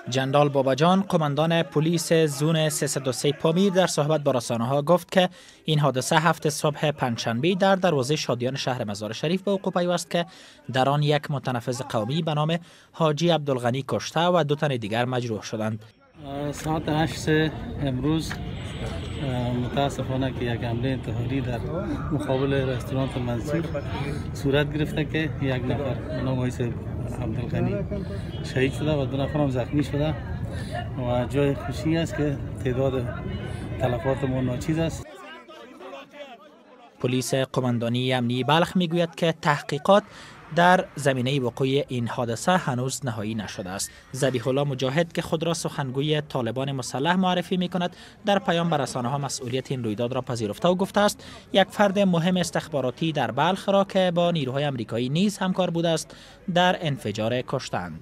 جنرال باباجان، قماندان پلیس زون 303 پامیر، در صحبت با رسانه ها گفت که این حادثه 7 صبح پنجشنبه در دروازه شادیان شهر مزار شریف به وقوع پیوست که در آن یک متنفذ قومی به نام حاجی عبدالغنی کشته و 2 تن دیگر مجروح شدند. ساعت 8 امروز متاسفانه که یک حمله انتحاری در مقابل رستوران منصور صورت گرفته که یک نفر به نام عبدالغنی شهید شده و 2 نفر هم زخمی شده و جای خوشی است که تعداد تلفات ما ناچیز است. پلیس قماندانی امنی بلخ میگوید که تحقیقات در زمینه وقوع این حادثه هنوز نهایی نشده است. ذبیح الله مجاهد که خود را سخنگوی طالبان مسلح معرفی می کند، در پیام به رسانه ها مسئولیت این رویداد را پذیرفته و گفته است یک فرد مهم استخباراتی در بلخ را که با نیروهای امریکایی نیز همکار بوده است در انفجار کشتند.